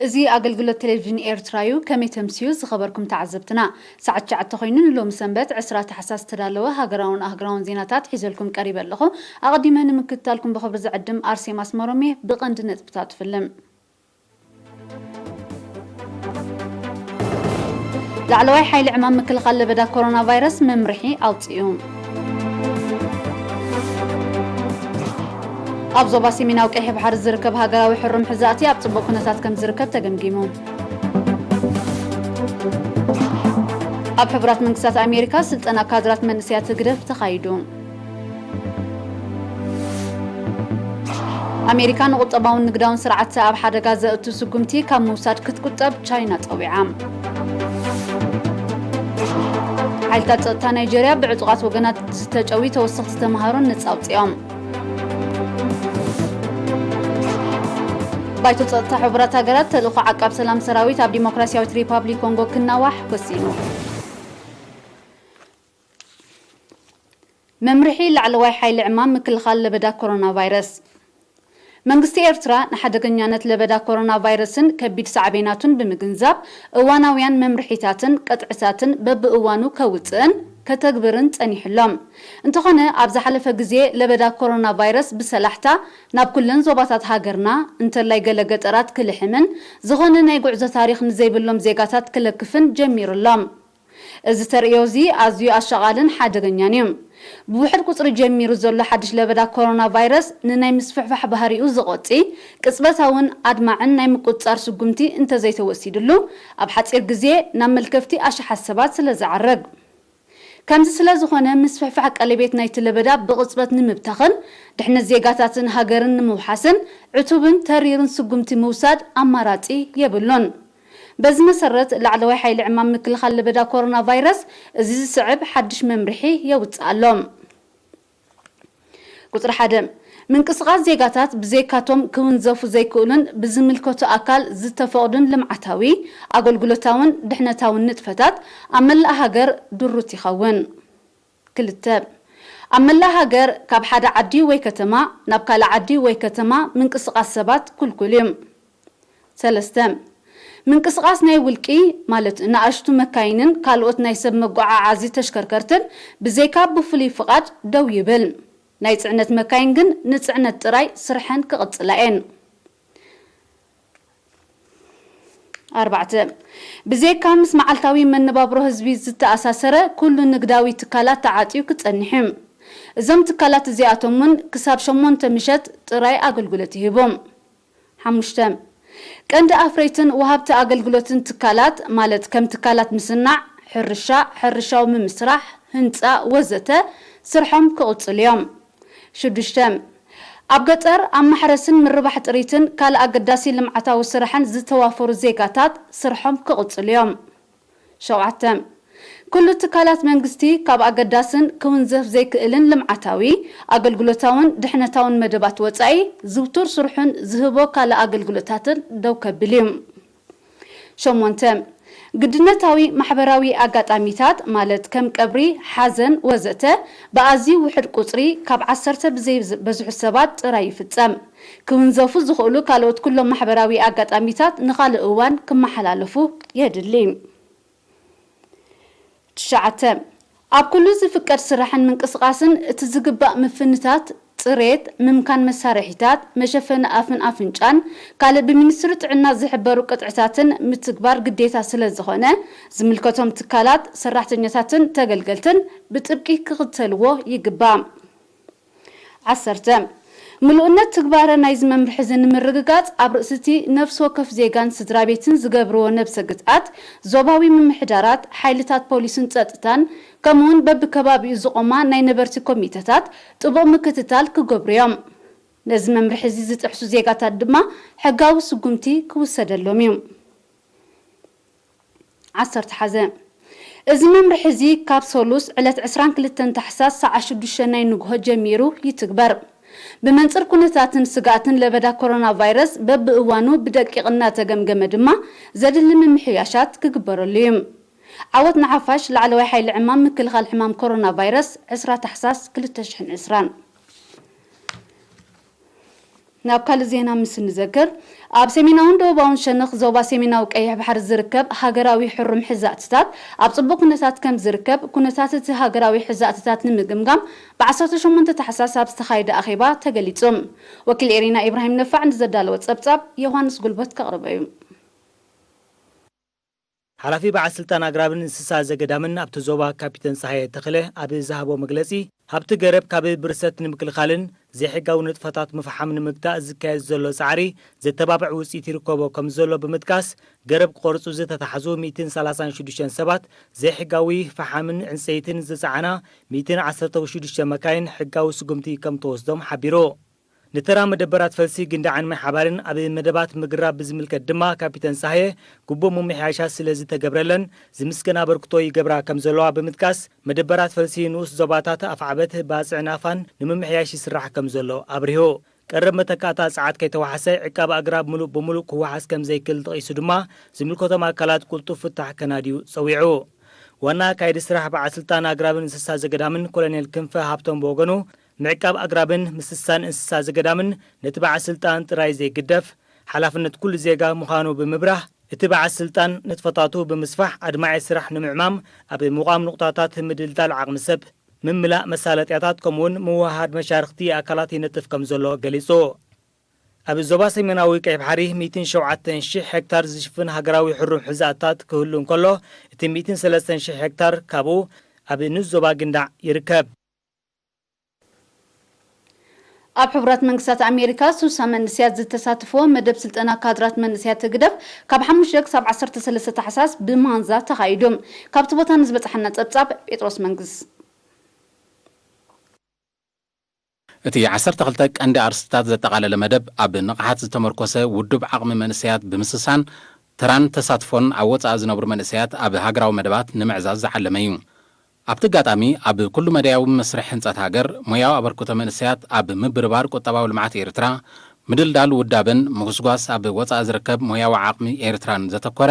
እዚ ኣገልግሎት ቴሌቪዥን ኤርትራ እዩ። ከመይ ተምስዩ ዝኸበርኩም ተዓዘብትና? ሰዓት ትሽዓተ ኮይኑ ንሎሚ ሰንበት ዕስራ ታሕሳስ ዝተዳለወ ሃገራውን ኣህጉራውን ዜናታት ሒዘልኩም ቀሪበ ኣለኹ። ኣቐዲመ ንምክትታልኩም ብኽብሪ ዝዕድም ኣርሴማ ኣስመሮም እየ። ብቐንዲ ነጥብታት ፍልም። ላዕለዋይ ሓይሊ ዕማም ምክልኻል ለበዳ ኮሮና ቫይረስ መምርሒ ኣውጺኡ። ኣብ ዞባ ሰሜናዊ ቀይሕ ባሕሪ ዝርከብ ሃገራዊ ሕሩም ሕዛእቲ ኣብ ጽቡቕ ኩነታት ከም ዝርከብ ተገምጊሙ። ኣብ ሕቡራት መንግስታት ኣሜሪካ ስልጠና ካድራት መንእሰያት ህግደፍ ተኻይዱ። ኣሜሪካ ንቁጠባውን ንግዳውን ስርዓት ኣብ ሓደጋ ዘእቱ ስጉምቲ ካብ ምውሳድ ክትቁጠብ ቻይና ጸዊዓ። ሓይልታት ጸጥታ ናይጀርያ ብዕጡቓት ወገናት ዝተጨዊ ተወሰኽቲ ተምሃሮ ነጻ ኣውጺኦም። ባይቶ ጸጥታ ሕቡራት ሃገራት ተልእኾ ዓቃብ ሰላም ሰራዊት ኣብ ዲሞክራሲያዊት ሪፓብሊክ ኮንጎ ክናዋሕ ወሲኑ። መምርሒ ላዕለዋይ ሓይሊ ዕማም ምክልኻል ለበዳ ኮሮና ቫይረስ። መንግስቲ ኤርትራ ንሓደገኛነት ለበዳ ኮሮና ቫይረስን ከቢድ ሳዕቤናቱን ብምግንዛብ፣ እዋናውያን መምርሒታትን ቅጥዕታትን በብእዋኑ ከውጽእን ከተግብርን ጸኒሑ ኣሎ። እንተኾነ፣ ኣብ ዝሓለፈ ግዜ ለበዳ ኮሮና ቫይረስ ብሰላሕታ ናብ ኩለን ዞባታት ሃገርና፣ እንተላይ ገለ ገጠራት ክልሕምን ዝኾነ ናይ ጉዕዞ ታሪኽ ንዘይብሎም ዜጋታት ክለክፍን ጀሚሩ ኣሎ። እዚ ተርእዮ እዚ ኣዝዩ ኣሻቓልን ሓደገኛን እዩ። ብውሕድ ቁጽሪ ጀሚሩ ዘሎ ሓድሽ ለበዳ ኮሮና ቫይረስ ንናይ ምስፍሕፋሕ ባህሪኡ ዝቖጺ፣ ቅጽበታውን ኣድማዕን ናይ ምቁጽጻር ስጉምቲ እንተዘይተወሲድሉ፣ ኣብ ሓጺር ግዜ ናብ መልከፍቲ ኣሽሓት ሰባት ስለ ዝዓርግ። ከምዚ ስለ ዝኾነ፣ ምስፍሕፋሕ ቀለቤት ናይቲ ለበዳ ብቕጽበት ንምብታኽን ድሕነት ዜጋታትን ሃገርን ንምውሓስን ዕቱብን ተሪርን ስጉምቲ ምውሳድ ኣማራጺ የብሉን። በዚ መሰረት፣ ላዕለዋይ ሓይሊ ዕማም ምክልኻል ለበዳ ኮሮና ቫይረስ እዚ ዝስዕብ ሓድሽ መምርሒ የውጽእ ኣሎ። ቁጽሪ ሓደ፣ ምንቅስቓስ ዜጋታት ብዘይካቶም ክውንዘፉ ዘይክእሉን ብዝምልከቶ ኣካል ዝተፈቕዱን ልምዓታዊ፣ ኣገልግሎታውን ድሕነታውን ንጥፈታት ኣብ መላእ ሃገር ድሩት ይኸውን። ክልተ፣ ኣብ መላእ ሃገር ካብ ሓደ ዓዲ ወይ ከተማ ናብ ካልእ ዓዲ ወይ ከተማ ምንቅስቓስ ሰባት ክልኩል እዩ። ሰለስተ፣ ምንቅስቓስ ናይ ውልቂ፣ ማለት ንኣሽቱ መካይንን ካልኦት ናይ ሰብ መጓዓዓዚ ተሽከርከርትን ብዘይካ ብፍሉይ ፍቓድ ደው ይብል። ናይ ጽዕነት መካይን ግን ንጽዕነት ጥራይ ስርሐን ክቕጽላ እየን። ኣርባዕተ፣ ብዘይካ ምስ መዓልታዊ መነባብሮ ህዝቢ ዝተኣሳሰረ ኩሉ ንግዳዊ ትካላት ተዓጽዩ ክጸንሕ እዩ። እዞም ትካላት እዚኣቶም እውን ክሳብ ሸሞንተ ምሸት ጥራይ ኣገልግሎት ይህቡ። ሓሙሽተ፣ ቀንዲ ኣፍረይትን ወሃብቲ ኣገልግሎትን ትካላት፣ ማለት ከም ትካላት ምስናዕ፣ ሕርሻ፣ ሕርሻዊ ምምስራሕ፣ ህንጻ ወዘተ፣ ስርሖም ክቕጽሉ እዮም። ሽዱሽተ፣ ኣብ ገጠር ኣብ ማሕረስን ምርባሕ ጥሪትን ካልእ ኣገዳሲ ልምዓታዊ ስራሕን ዝተዋፈሩ ዜጋታት ስርሖም ክቕጽሉ እዮም። ሸውዓተ፣ ኩሉ ትካላት መንግስቲ ካብ ኣገዳስን ክውንዘፍ ዘይክእልን ልምዓታዊ፣ ኣገልግሎታውን ድሕነታውን መደባት ወጻኢ ዝውቱር ስርሑን ዝህቦ ካልእ ኣገልግሎታትን ደው ከብል እዩ። ሸሞንተ፣ ግድነታዊ ማሕበራዊ ኣጋጣሚታት፣ ማለት ከም ቀብሪ፣ ሓዘን ወዘተ፣ ብኣዝዩ ውሑድ ቁጽሪ ካብ ዓሰርተ ብዘይበዝሑ ሰባት ጥራይ ይፍጸም። ክውንዘፉ ዝኽእሉ ካልኦት ኩሎም ማሕበራዊ ኣጋጣሚታት ንኻልእ እዋን ክመሓላለፉ የድሊ። ትሽዓተ፣ ኣብ ኩሉ ዝፍቀድ ስራሕን ምንቅስቓስን እቲ ዝግባእ ምፍንታት፣ ጽሬት፣ ምምካን መሳርሒታት፣ መሸፈኒ ኣፍን ኣፍንጫን ካልእ ብሚኒስትሪ ጥዕና ዝሕበሩ ቅጥዕታትን ምትግባር ግዴታ ስለ ዝኾነ፣ ዝምልከቶም ትካላት፣ ሰራሕተኛታትን ተገልገልትን ብጥብቂ ክኽተልዎ ይግባእ። ዓሰርተ፣ ምሉእነት ትግባረ ናይዚ መምርሒ እዚ ንምርግጋጽ፣ ኣብ ርእሲ እቲ ነፍሲ ወከፍ ዜጋን ስድራ ቤትን ዝገብርዎ ነብሰ ግዝኣት፣ ዞባዊ ምምሕዳራት፣ ሓይልታት ፖሊስን ጸጥታን፣ ከምኡውን በብከባቢኡ ዝቖማ ናይ ነበርቲ ኮሚተታት ጥቡቕ ምክትታል ክገብሩ እዮም። ነዚ መምርሒ እዚ ዝጥሕሱ ዜጋታት ድማ ሕጋዊ ስጉምቲ ክውሰደሎም እዩ። ዓሰርተ፣ ሓዘ። እዚ መምርሒ እዚ ካብ ሰሉስ ዕለት ዕስራን ክልተን ታሕሳስ ሰዓት ሽዱሽተ ናይ ንግሆ ጀሚሩ ይትግበር። ብመንጽር ኩነታትን ስግኣትን ለበዳ ኮሮና ቫይረስ በብእዋኑ ብደቂቕ እናተገምገመ ድማ ዘድሊ ምምሕያሻት ክግበረሉ እዩ። ዓወት ንሓፋሽ። ላዕለዋይ ሓይሊ ዕማም ምክልኻል ሕማም ኮሮና ቫይረስ፣ ዕስራ ታሕሳስ ክልተ ሽሕን ዕስራን። ናብ ካልእ ዜና ምስ እንዘክር፣ ኣብ ሰሜናውን ደቡባውን ሸነኽ ዞባ ሰሜናዊ ቀይሕ ባሕሪ ዝርከብ ሃገራዊ ሕሩም ሕዛእትታት ኣብ ጽቡቕ ኩነታት ከም ዝርከብ፣ ኩነታት እቲ ሃገራዊ ሕዛእትታት ንምግምጋም ብ ዓሰርተ ሸሞንተ ታሕሳስ ኣብ ዝተኻየደ ኣኼባ ተገሊጹ። ወኪል ኤሪና ኢብራሂም ነፋዕ ንዘዳለወ ጸብጻብ ዮሃንስ ጉልበት ከቕርቦ እዩ። ሓላፊ በዓል ስልጣን ኣግራብን እንስሳ ዘገዳምን ኣብቲ ዞባ ካፒተን ጸሃየ ተኽለ ኣብ ዝሃቦ መግለጺ፣ ሃብቲ ገረብ ካብ ብርሰት ንምክልኻልን ዘይሕጋዊ ንጥፈታት ምፍሓም ንምግታእ ዝካየድ ዘሎ ጻዕሪ ዘተባብዕ ውጽኢት ይርከቦ ከም ዘሎ ብምጥቃስ፣ ገረብ ክቖርጹ ዝተታሕዙ ሚእትን ሰላሳን ሽዱሽተን ሰባት፣ ዘይሕጋዊ ፈሓምን ዕንጸይትን ዝጸዓና ሚእትን ዓሰርተ ሽዱሽተ መካይን ሕጋዊ ስጉምቲ ከም ተወስዶም ሓቢሩ። ንተራ መደበራት ፈልሲ ግንዳዕን ማይ ሓባርን ኣብ መደባት ምግራብ ብዝምልከት ድማ ካፒተን ጸሃየ፣ ግቡእ ምምሕያሻት ስለ ዝተገብረለን ዝምስገን ኣበርክቶ ይገብራ ከም ዘለዋ ብምጥቃስ፣ መደበራት ፈልሲ ንኡስ ዞባታት ኣፍዓበት፣ ባጽዕ ናፋን ንምምሕያሽ ይስራሕ ከም ዘሎ ኣብሪሁ። ቀረብ መተካእታ ጸዓት ከይተዋሕሰ፣ ዕቃብ ኣግራብ ምሉእ ብምሉእ ክወሓስ ከም ዘይክእል ጠቒሱ ድማ፣ ዝምልከቶም ኣካላት ቅልጡፍ ፍታሕ ከናድዩ ጸዊዑ። ዋና ኣካያዲ ስራሕ በዓል ስልጣን ኣግራብን እንስሳ ዘገዳምን ኮሎኔል ክንፈ ሃብቶም ብወገኑ፣ ምዕቃብ ኣግራብን ምስሳን እንስሳ ዘገዳምን ነቲ በዓል ስልጣን ጥራይ ዘይግደፍ ሓላፍነት ኩሉ ዜጋ ምዃኑ ብምብራህ፣ እቲ በዓል ስልጣን ንጥፈታቱ ብምስፋሕ ኣድማዒ ስራሕ ንምዕማም ኣብ ምቋም ኑቕጣታት ምድልዳል ዓቕሚ ሰብ፣ ምምላእ መሳለጥያታት ከምኡውን ምውህሃድ መሻርኽቲ ኣካላት ይነጥፍ ከም ዘሎ ገሊጹ። ኣብ ዞባ ሰሜናዊ ቀይሕ ባሕሪ ሚእትን ሸውዓተን ሽሕ ሄክታር ዝሽፍን ሃገራዊ ሕሩም ሕዛእታት ክህሉ እንከሎ፣ እቲ ሚእትን ሰለስተን ሽሕ ሄክታር ካብኡ ኣብ ንኡስ ዞባ ግንዳዕ ይርከብ። ኣብ ሕቡራት መንግስታት ኣሜሪካ ሱሳ መንእሰያት ዝተሳትፍዎ መደብ ስልጠና ካድራት መንእሰያት ህግደፍ ካብ ሓሙሽተ ክሳብ ዓሰርተ ሰለስተ ታሕሳስ ብማንዛ ተኻይዱ። ካብቲ ቦታ ንዝበጽሓና ጸብጻብ ጴጥሮስ መንግስ። እቲ ዓሰርተ ክልተ ቀንዲ ኣርእስትታት ዘጠቓለለ መደብ፣ ኣብ ንቕሓት ዝተመርኮሰ ውዱብ ዓቕሚ መንእሰያት ብምስሳን፣ ተራን ተሳትፎን ኣብ ወጻኢ ዝነብሩ መንእሰያት ኣብ ሃገራዊ መደባት ንምዕዛዝ ዝዓለመ እዩ። ኣብቲ ኣጋጣሚ፣ ኣብ ኩሉ መዳያዊ መስርሕ ህንጸት ሃገር፣ ሞያዊ ኣበርክቶ መንእሰያት ኣብ ምብርባር ቁጠባዊ ልምዓት ኤርትራ፣ ምድልዳል ውዳበን ምጉስጓስ ኣብ ወጻኢ ዝርከብ ሞያዊ ዓቕሚ ኤርትራን ዘተኮረ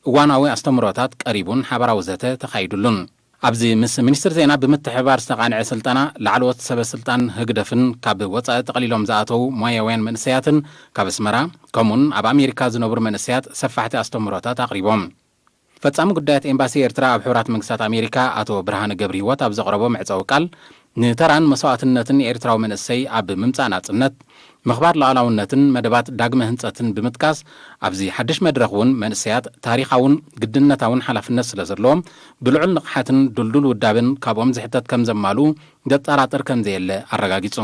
እዋናዊ ኣስተምህሮታት ቀሪቡን ሓባራዊ ዘተ ተኻይዱሉን። ኣብዚ ምስ ሚኒስትሪ ዜና ብምትሕብባር ዝተቓንዐ ስልጠና፣ ላዕለዎት ሰበ ስልጣን ህግደፍን ካብ ወጻኢ ጠቕሊሎም ዝኣተዉ ሞያውያን መንእሰያትን ካብ ኣስመራ፣ ከምኡን ኣብ ኣሜሪካ ዝነብሩ መንእሰያት ሰፋሕቲ ኣስተምህሮታት ኣቕሪቦም። ፈጻሚ ጉዳያት ኤምባሲ ኤርትራ ኣብ ሕቡራት መንግስታት ኣሜሪካ ኣቶ ብርሃነ ገብረሂወት ኣብ ዘቕረቦ መዕጸዊ ቃል፣ ንተራን መስዋእትነትን ኤርትራዊ መንእሰይ ኣብ ምምጻእ ናጽነት፣ ምኽባር ሉዓላውነትን መደባት ዳግመ ህንጸትን ብምጥቃስ፣ ኣብዚ ሓድሽ መድረኽ እውን መንእሰያት ታሪኻውን ግድነታውን ሓላፍነት ስለ ዘለዎም፣ ብልዑል ንቕሓትን ድልዱል ውዳበን ካብኦም ዝሕተት ከም ዘማልኡ ዘጠራጥር ከም ዘየለ ኣረጋጊጹ።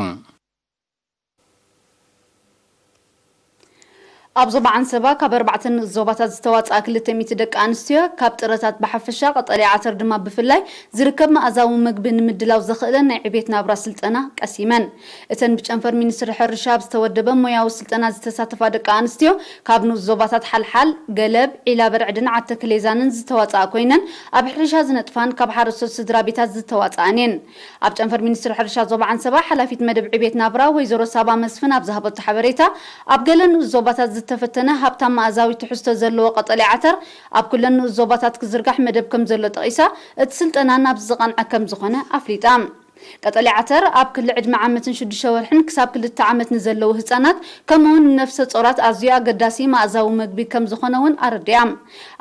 ኣብ ዞባ ዓንሰባ ካብ ኣርባዕተ ንኡስ ዞባታት ዝተዋፅኣ ክልተ ሚእቲ ደቂ ኣንስትዮ ካብ ጥረታት ብሓፈሻ ቀጠልያ ዓተር ድማ ብፍላይ ዝርከብ መኣዛዊ ምግቢ ንምድላው ዘኽእለን ናይ ዕቤት ናብራ ስልጠና ቀሲመን። እተን ብጨንፈር ሚኒስትሪ ሕርሻ ኣብ ዝተወደበ ሞያዊ ስልጠና ዝተሳተፋ ደቂ ኣንስትዮ ካብ ንኡስ ዞባታት ሓልሓል፣ ገለብ፣ ዒላ በርዕድን ዓተክሌዛንን ዝተዋፅኣ ኮይነን ኣብ ሕርሻ ዝነጥፋን ካብ ሓረስቶት ስድራ ቤታት ዝተዋፅኣን እየን። ኣብ ጨንፈር ሚኒስትሪ ሕርሻ ዞባ ዓንሰባ ሓላፊት መደብ ዕቤት ናብራ ወይዘሮ ሳባ መስፍን ኣብ ዝሃበቶ ሓበሬታ፣ ኣብ ገለ ንኡስ ዞባታት ዝተፈተነ ሃብታም መኣዛዊ ትሕዝቶ ዘለዎ ቀጠልያ ዓተር ኣብ ኩለን ንኡስ ዞባታት ክዝርጋሕ መደብ ከም ዘሎ ጠቒሳ፣ እቲ ስልጠና ናብዚ ዝቐንዐ ከም ዝኾነ ኣፍሊጣ። ቀጠልያ ዓተር ኣብ ክሊ ዕድመ ዓመትን ሽዱሽተ ወርሕን ክሳብ ክልተ ዓመት ንዘለዉ ህጻናት ከምኡውን ንነፍሰ ጾራት ኣዝዩ ኣገዳሲ መኣዛዊ መግቢ ከም ዝኾነ እውን ኣረዲኣ።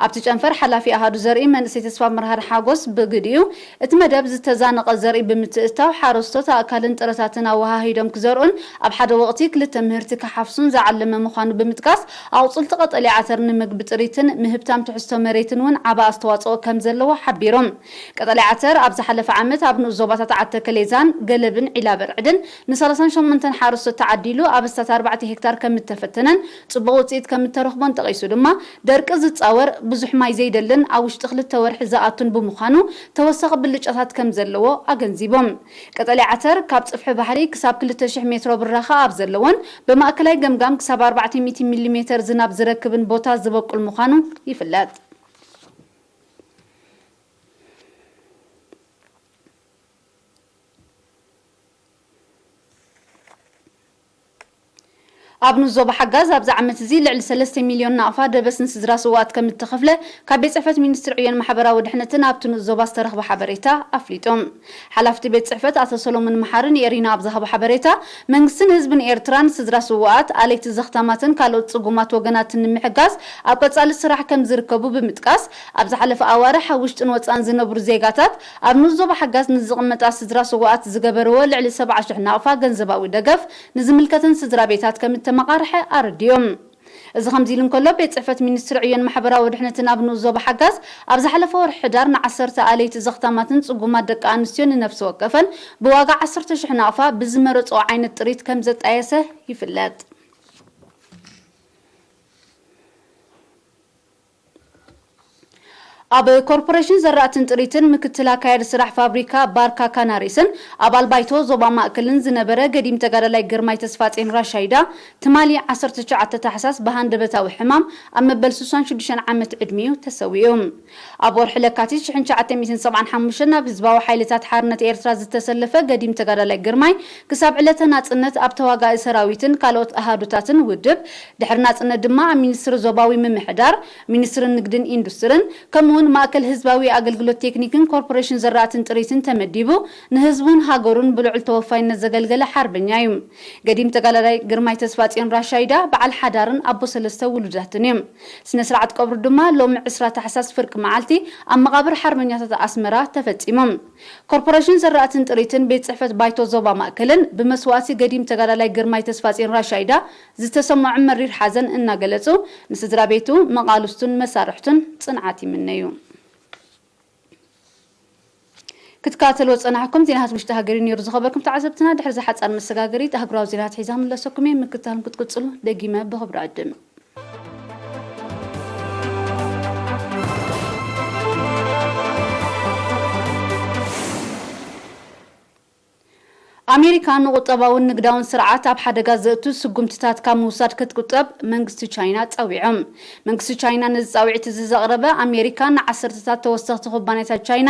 ኣብቲ ጨንፈር ሓላፊ ኣሃዱ ዘርኢ መንእሰይ ተስፋ መርሃር ሓጎስ ብግዲኡ፣ እቲ መደብ ዝተዛነቐ ዘርኢ ብምትእትታው ሓረስቶት ኣእካልን ጥረታትን ኣወሃሂዶም ክዘርኡን ኣብ ሓደ ወቕቲ ክልተ ምህርቲ ክሓፍሱን ዝዓለመ ምዃኑ ብምጥቃስ፣ ኣቑጽልቲ ቀጠልያ ዓተር ንምግቢ ጥሪትን ምህብታም ትሕዝቶ መሬትን እውን ዓቢ ኣስተዋጽኦ ከም ዘለዎ ሓቢሩ። ቀጠልያ ዓተር ኣብ ዝሓለፈ ዓመት ኣብ ንኡስ ዞባታት ዓተከሌዛን ገለብን ዒላ በርዕድን ን ሰላሳን ሸሞንተን ሓረስቶት ተዓዲሉ ኣብ ኣስታት ኣርባዕተ ሄክታር ከም እተፈተነን ጽቡቕ ውጽኢት ከም እተረኽቦን ጠቒሱ ድማ፣ ደርቂ ዝጻወር ብዙሕ ማይ ዘይደልን ኣብ ውሽጢ ክልተ ወርሒ ዝኣቱን ብምዃኑ ተወሳኺ ብልጫታት ከም ዘለዎ ኣገንዚቡ። ቀጠልያ ዓተር ካብ ጽፍሒ ባሕሪ ክሳብ ክልተ ሽሕ ሜትሮ ብራኸ ኣብ ዘለዎን ብማእከላይ ገምጋም ክሳብ ኣርባዕተ ሚእቲ ሚሊ ሜተር ዝናብ ዝረክብን ቦታ ዝበቁል ምዃኑ ይፍለጥ። ኣብ ንኡስ ዞባ ሓጋዝ ኣብዚ ዓመት እዚ ልዕሊ ሰለስተ ሚልዮን ናቕፋ ደበስ ንስድራ ስውኣት ከም እተኸፍለ ካብ ቤት ጽሕፈት ሚኒስትሪ ዕዮን ማሕበራዊ ድሕነትን ኣብቲ ንኡስ ዞባ ዝተረኽበ ሓበሬታ ኣፍሊጡ። ሓላፍቲ ቤት ጽሕፈት ኣቶ ሰሎሞን መሓሪ ንኤሪና ኣብ ዝሃቦ ሓበሬታ፣ መንግስትን ህዝብን ኤርትራ ንስድራ ስውኣት፣ ኣለይቲ ዘኽታማትን ካልኦት ጽጉማት ወገናትን ንምሕጋዝ ኣብ ቀጻሊ ስራሕ ከም ዝርከቡ ብምጥቃስ፣ ኣብ ዝሓለፈ ኣዋርሕ ኣብ ውሽጥን ወጻእን ዝነብሩ ዜጋታት ኣብ ንኡስ ዞባ ሓጋዝ ንዝቕመጣ ስድራ ስውኣት ዝገበርዎ ልዕሊ ሰብዓ ሽሕ ናቕፋ ገንዘባዊ ደገፍ ንዝምልከተን ስድራ ቤታት ከም እተመቓርሐ ኣረዲኦም። እዚ ከምዚ ኢሉ እንከሎ፣ ቤት ጽሕፈት ሚኒስትሪ ዕዮን ማሕበራዊ ድሕነትን ኣብ ንኡስ ዞባ ሓጋዝ ኣብ ዝሓለፈ ወርሒ ሕዳር ንዓሰርተ ኣለይቲ ዘኽታማትን ጽጉማት ደቂ ኣንስትዮ ንነፍሲ ወከፈን ብዋጋ ዓሰርተ ሽሕ ናቕፋ ብዝመረጽኦ ዓይነት ጥሪት ከም ዘጣየሰ ይፍለጥ። ኣብ ኮርፖሬሽን ዘራእትን ጥሪትን ምክትል ኣካያዲ ስራሕ ፋብሪካ ባርካ ካናሪስን ኣባል ባይቶ ዞባ ማእከልን ዝነበረ ገዲም ተጋዳላይ ግርማይ ተስፋጼን ራሻይዳ፣ ትማሊ ዓሰርተ ትሽዓተ ታሕሳስ ብሃንደበታዊ ሕማም ኣብ መበል ስሳን ሽዱሽተን ዓመት ዕድሚኡ ተሰዊኡ። ኣብ ወርሒ ለካቲት ሽሕን ትሽዓተ ሚእትን ሰብዓን ሓሙሽተን ናብ ህዝባዊ ሓይልታት ሓርነት ኤርትራ ዝተሰለፈ ገዲም ተጋዳላይ ግርማይ፣ ክሳብ ዕለተ ናጽነት ኣብ ተዋጋኢ ሰራዊትን ካልኦት ኣሃዱታትን ውድብ፣ ድሕሪ ናጽነት ድማ ኣብ ሚኒስትሪ ዞባዊ ምምሕዳር፣ ሚኒስትሪ ንግድን ኢንዱስትርን፣ ከምኡውን ማእከል ህዝባዊ ኣገልግሎት ቴክኒክን ኮርፖሬሽን ዘራእትን ጥሪትን ተመዲቡ፣ ንህዝቡን ሃገሩን ብልዑል ተወፋይነት ዘገልገለ ሓርበኛ እዩ። ገዲም ተጋዳላይ ግርማይ ተስፋጽዮን ራሻይዳ በዓል ሓዳርን ኣቦ ሰለስተ ውሉዳትን እዩ። ስነ ስርዓት ቀብሩ ድማ ሎሚ ዕስራ ታሕሳስ ፍርቂ መዓልቲ ኣብ መቓብር ሓርበኛታት ኣስመራ ተፈጺሙ። ኮርፖሬሽን ዘራእትን ጥሪትን ቤት ጽሕፈት ባይቶ ዞባ ማእከልን ብመስዋእቲ ገዲም ተጋዳላይ ግርማይ ተስፋጽዮን ራሻይዳ ዝተሰምዖም መሪር ሓዘን እናገለጹ፣ ንስድራ ቤቱ፣ መቓልስቱን መሳርሕቱን ጽንዓት ይምነዩ። ክትከታተልዎ ዝጸናሕኩም ዜናታት ውሽጢ ሃገር እዩ ነይሩ ዝኸበርኩም ተዓዘብትና። ድሕሪ እዚ ሓጻር መሰጋገሪት ኣህጉራዊ ዜናታት ሒዛ ክምለሰኩም እየ። ምክትታልኩም ክትቅጽሉ ደጊመ ብኽብሪ ዕድም። ኣሜሪካ ንቁጠባውን ንግዳውን ስርዓት ኣብ ሓደጋ ዘእቱ ስጉምትታት ካብ ምውሳድ ክትቁጠብ መንግስቲ ቻይና ጸዊዑ። መንግስቲ ቻይና ነዚ ጻውዒት እዚ ዘቕረበ፣ ኣሜሪካ ንዓሰርተታት ተወሰኽቲ ኩባንያታት ቻይና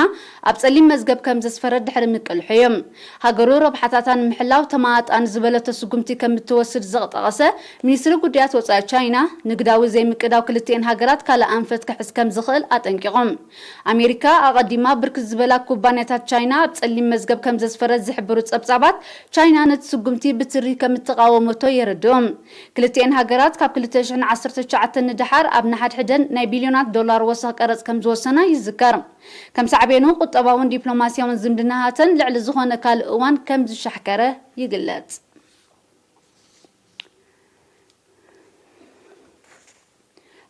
ኣብ ጸሊም መዝገብ ከም ዘስፈረት ድሕሪ ምቅልሑ እዩ። ሃገሩ ረብሓታታ ንምሕላው ተመጣጣኒ ዝበለቶ ስጉምቲ ከም እትወስድ ዝጠቐሰ ሚኒስትሪ ጉዳያት ወጻኢ ቻይና፣ ንግዳዊ ዘይምቅዳው ክልቲኤን ሃገራት ካልእ ኣንፈት ክሕዝ ከም ዝኽእል ኣጠንቂቑ። ኣሜሪካ ኣቐዲማ ብርክት ዝበላ ኩባንያታት ቻይና ኣብ ጸሊም መዝገብ ከም ዘስፈረት ዝሕብሩ ጸብጻባት፣ ቻይና ነቲ ስጉምቲ ብትሪ ከም እተቓወመቶ የረድኡ። ክልቲኤን ሃገራት ካብ ክልተ ሽሕን ዓሰርተ ትሽዓተን ንደሓር ኣብ ንሓድሕደን ናይ ቢልዮናት ዶላር ወሰኽ ቀረጽ ከም ዝወሰና ይዝከር። ከም ሳዕቤኑ፣ ቁጠባውን ዲፕሎማስያውን ዝምድናታተን ልዕሊ ዝኾነ ካልእ እዋን ከም ዝሻሕከረ ይግለጽ።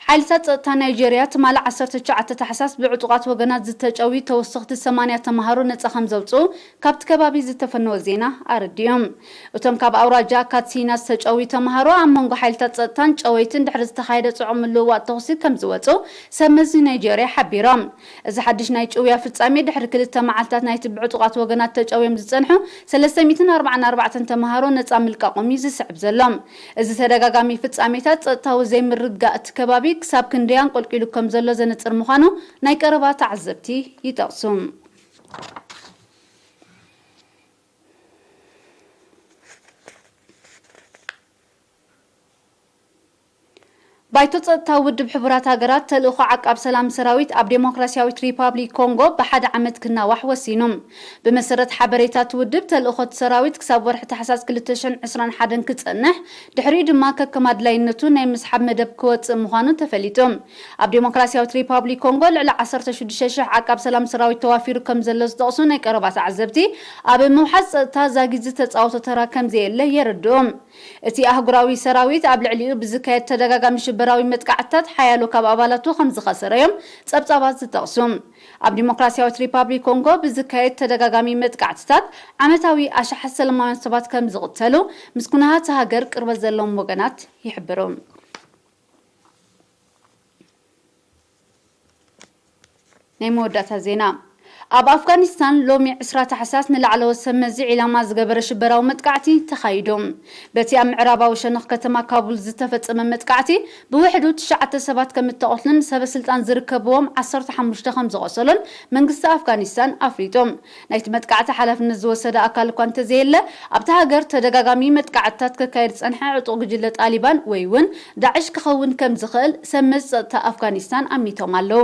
ሓይልታት ጸጥታ ናይጄርያ ትማሊ ዓሰርተ ትሽዓተ ታሕሳስ ብዕጡቓት ወገናት ዝተጨውዩ ተወሰኽቲ ሰማንያ ተማሃሮ ነጻ ከም ዘውጽኡ ካብቲ ከባቢ ዝተፈነወ ዜና ኣረዲኡ። እቶም ካብ ኣውራጃ ካትሲና ዝተጨውዩ ተማሃሮ ኣብ መንጎ ሓይልታት ጸጥታን ጨወይትን ድሕሪ ዝተኻየደ ጽዑቕ ምልውዋጥ ተኹሲ ከም ዝወጹ ሰብ መዚ ናይጄርያ ሓቢሮም። እዚ ሓድሽ ናይ ጭውያ ፍጻሜ ድሕሪ ክልተ መዓልታት ናይቲ ብዕጡቓት ወገናት ተጨውዮም ዝጸንሑ ሰለስተ ሚእትን ኣርባዓን ኣርባዕተን ተማሃሮ ነጻ ምልቃቖም እዩ ዝስዕብ ዘሎ። እዚ ተደጋጋሚ ፍጻሜታት ጸጥታዊ ዘይምርግጋእ እቲ ከባቢ ክሳብ ክንደይ ኣንቆልቂሉ ከም ዘሎ ዘነጽር ምዃኑ ናይ ቀረባ ተዓዘብቲ ይጠቕሱ። ባይቶ ጸጥታ ውድብ ሕቡራት ሃገራት ተልእኾ ዓቃብ ሰላም ሰራዊት ኣብ ዴሞክራሲያዊት ሪፓብሊክ ኮንጎ ብሓደ ዓመት ክናዋሕ ወሲኑ። ብመሰረት ሓበሬታ እቲ ውድብ፣ ተልእኾ እቲ ሰራዊት ክሳብ ወርሒ ታሕሳስ ክልተ ሽሕን ዕስራን ሓደን ክጸንሕ፣ ድሕሪኡ ድማ ከከም ኣድላይነቱ ናይ ምስሓብ መደብ ክወጽእ ምዃኑ ተፈሊጡ። ኣብ ዴሞክራሲያዊት ሪፓብሊክ ኮንጎ ልዕሊ ዓሰርተ ሽዱሽተ ሽሕ ዓቃብ ሰላም ሰራዊት ተዋፊሩ ከም ዘሎ ዝጠቕሱ ናይ ቀረባ ተዓዘብቲ፣ ኣብ ምውሓስ ጸጥታ ዛጊት ዝተጻወቶ ተራ ከም ዘየለ የረድኡ። እቲ ኣህጉራዊ ሰራዊት ኣብ ልዕሊኡ ብዝካየድ ተደጋጋሚ ሽበራዊ መጥቃዕትታት ሓያሎ ካብ ኣባላቱ ከም ዝኸሰረ እዮም ጸብጻባት ዝጠቕሱ። ኣብ ዲሞክራሲያዊት ሪፓብሊክ ኮንጎ ብዝካየድ ተደጋጋሚ መጥቃዕትታት ዓመታዊ ኣሽሓት ሰላማውያን ሰባት ከም ዝቕተሉ፣ ምስ ኩነታት ሃገር ቅርበት ዘለዎም ወገናት ይሕብሩ። ናይ መወዳእታ ዜና። ኣብ ኣፍጋኒስታን ሎሚ ዕስራ ታሕሳስ ንላዕለዎት ሰብ መዚ ዒላማ ዝገበረ ሽበራዊ መጥቃዕቲ ተኻይዱ። በቲ ኣብ ምዕራባዊ ሸነኽ ከተማ ካቡል ዝተፈጸመ መጥቃዕቲ ብውሕዱ ትሽዓተ ሰባት ከም እተቐትሉን ሰበ ስልጣን ዝርከብዎም ዓሰርተ ሓሙሽተ ከም ዝቖሰሉን መንግስቲ ኣፍጋኒስታን ኣፍሊጡ። ናይቲ መጥቃዕቲ ሓላፍነት ዝወሰደ ኣካል እኳ እንተዘየለ፣ ኣብታ ሃገር ተደጋጋሚ መጥቃዕትታት ከካየድ ዝጸንሐ ዕጡቕ ጉጅለ ጣሊባን ወይ እውን ዳዕሽ ክኸውን ከም ዝኽእል ሰብ መዚ ጸጥታ ኣፍጋኒስታን ኣሚቶም ኣለዉ።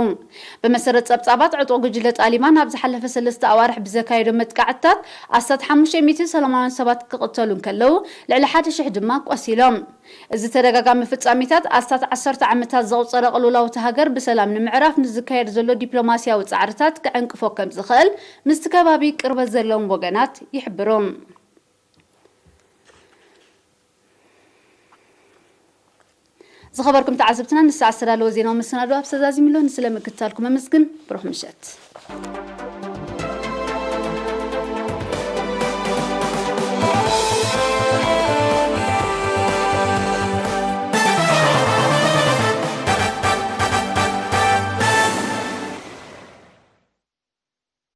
ብመሰረት ጸብጻባት፣ ዕጡቕ ጉጅለ ጣሊባን ኣብ ዝሓለፈ ሰለስተ ኣዋርሕ ብዘካየዶ መጥቃዕትታት ኣስታት ሓሙሽተ ሚእቲ ሰላማውያን ሰባት ክቕተሉ እንከለዉ፣ ልዕሊ ሓደ ሽሕ ድማ ቆሲሎም። እዚ ተደጋጋሚ ፍጻሜታት ኣስታት ዓሰርተ ዓመታት ዘቑጸረ ቅልውላው እታ ሃገር ብሰላም ንምዕራፍ ንዝካየድ ዘሎ ዲፕሎማስያዊ ጻዕርታት ክዕንቅፎ ከም ዝኽእል ምስቲ ከባቢ ቅርበት ዘለዎም ወገናት ይሕብሩ። ዝኸበርኩም ተዓዘብትና፣ ንሰዓት ዝተዳለወ ዜናዊ መሰናዶ ኣብ ሰዛዚምሎ። ንስለ ምክትታልኩም ኣመስግን። ብሩኽ ምሸት።